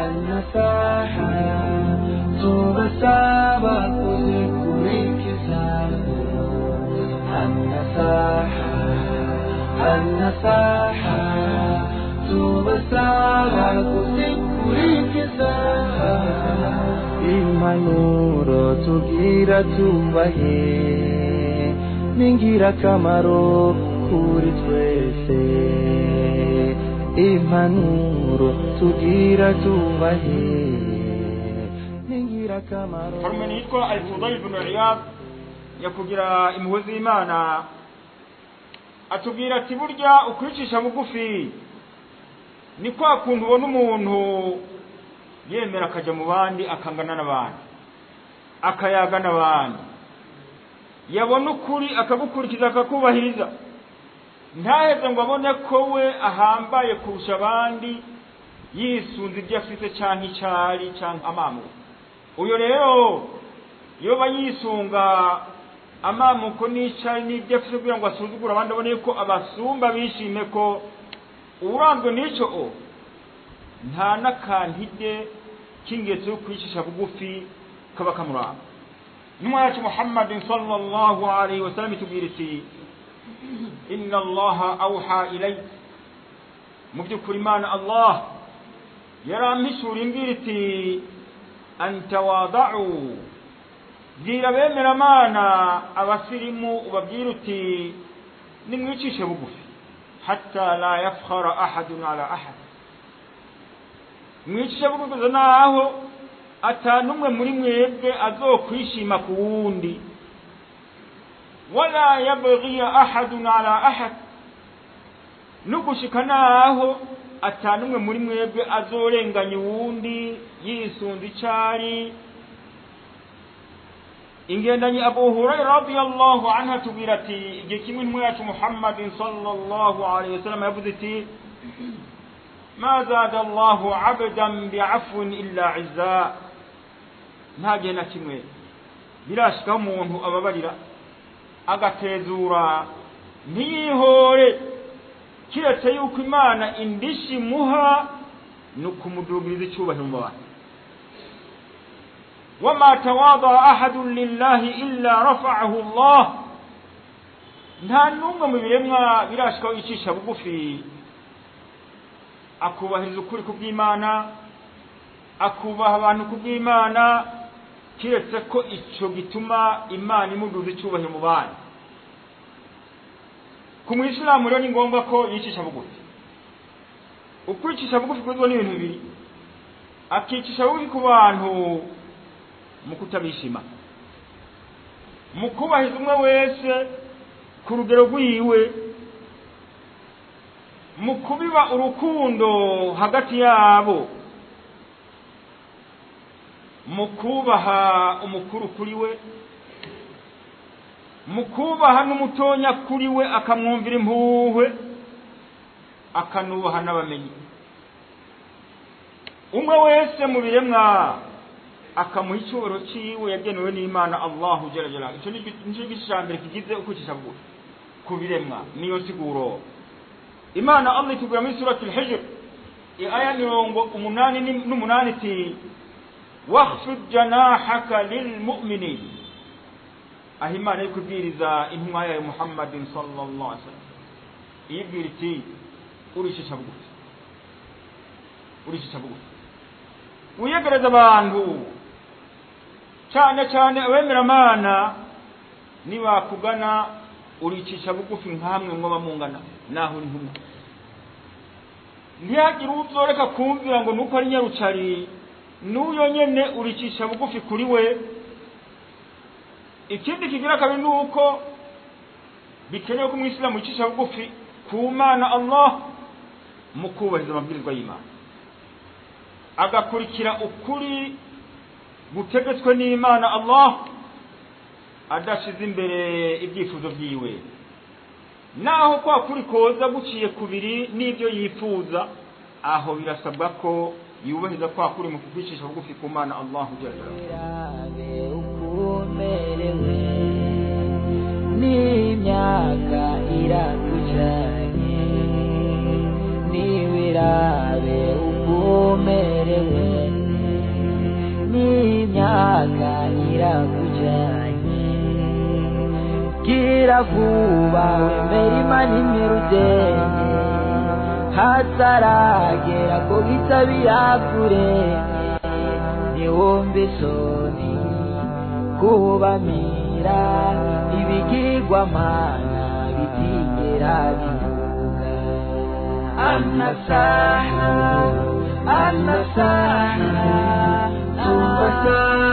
Al-Nasaha tubasaba kuzikurikiza. An-Nasaha, An-Nasaha tubasaba kuzikurikiza. Impanuro tugira tubahe ni ingirakamaro kuri twese. Impanuro tugira tubahe ni ingirakamaro. Farume yitwa Al-Fudayl ibn Iyad yakugira impuhwe z'Imana, atubwira ati burya ukwicisha bugufi ni kwa kuntu ubona umuntu yemera akaja mu bandi, akangana n'abandi, akayaga n'abandi, yabona ukuri akagukurikiza, akakubahiriza, ntaheze ngo abone ko we ahambaye kurusha abandi yisunze ibyo afise canke icari canke amamuko. Uyo rero yoba yisunga amamuko n'icari n'ibyo afise kugira ngo asuzugure abandi, abone ko abasumba bishime ko uranzwe n'ico o nta n'akantide k'ingeso yo kwicisha bugufi kaba kamuranga. Intumwa yacu Muhammadin sallallahu alaihi wasallam itubwira iti inna Allaha awha ilay, mu by'ukuri Imana Allah yarampishura imbwira iti antawada'u, bwira abemeramana abasirimu ubabwira uti nimwicishe bugufi, hatta la yafkhara ahadun ala ahad, mwicishe bugufi naho atanumwe muri mwebwe azokwishima ku wundi, wala yabghi ahadun ala ahad, nugushika naho atanumwe muri mwebwe azorenganya uwundi yisunze icari. Ingendanyi Abu Hurairah radiyallahu anha tubwira ati igihe kimwe intumwa yacu Muhammadin sallallahu alaihi wasallam yavuze iti ma zada Allahu abdan bi'afwin illa izza, nta gihe na kimwe birashikaho umuntu ababarira agatezura ntiyihore, kiretse yuko Imana indishi muha ni ukumudugiriza icyubahiro mu bantu. Wama tawadaa ahadun lillahi illa rafa'ahu Allah, nta n'umwe mu biremwa birashikaho yicisha bugufi akubahiriza ukuri kubw'Imana, akubaha abantu kubw'Imana, kiretse ko ico gituma Imana imuduza icyubahiro mu bantu. Ku mwisilamu rero ni ngombwa ko yicisha bugufi. Ukwicisha bugufi kugizwe n'ibintu bibiri: akicisha bugufi ku bantu mu kutabishima, mu kubahiza umwe wese ku rugero rwiwe, mu kubiba urukundo hagati yabo, mu kubaha umukuru kuri we, mu kubaha n'umutonya kuri we akamwumvira impuhwe, akanubaha n'abamenyi. Umwe wese mu biremwa akamuha icyubahiro ciwe yagenewe n'Imana Allahu jalla jalaluhu. Ico nico gice ca mbere kigize ukwicisha bugufi ku biremwa, niyo siguro Imana Allah itubwira muri surati al-Hijr aya 88 iti wakhfid janahaka lilmu'minin, aho Imana iri kubwiriza intumwa yayo Muhammadin sallallahu alaihi wasallam ibwira iti uricisha bugufi, uricisha bugufi, wiyegereza abantu cyane cyane abemeramana, nibakugana uricisha bugufi nkamwe mwoba mungana naho uri ntumwa. Ntihagire uzoreka kumvira ngo nuko ari nyarucari, n'uyo nyene uricisha bugufi kuri we. Ikindi kigira kabiri nuko bikenewe ko umwisilamu yicisha bugufi ku Mana Allah mu kubahiriza amabwirizwa y'Imana, agakurikira ukuri gutegetswe n'Imana Allah adashize imbere ibyifuzo byiwe, naho kwa kuri koza guciye kubiri n'ibyo yifuza, aho birasabwa ko yubahiriza kwa kuri mu kwicisha bugufi ku Mana Allahu jalla. N'imyaka irakujanye niwe Irabe ukumerewe n'imyaka irakujanye, gira vuba wemere Imana imperutenge, hataragera ko bitabira kurenge. Niwumva isoni kubamira ibigirwamana bitigera bivuga. Amasaha, amasaha, amasaha.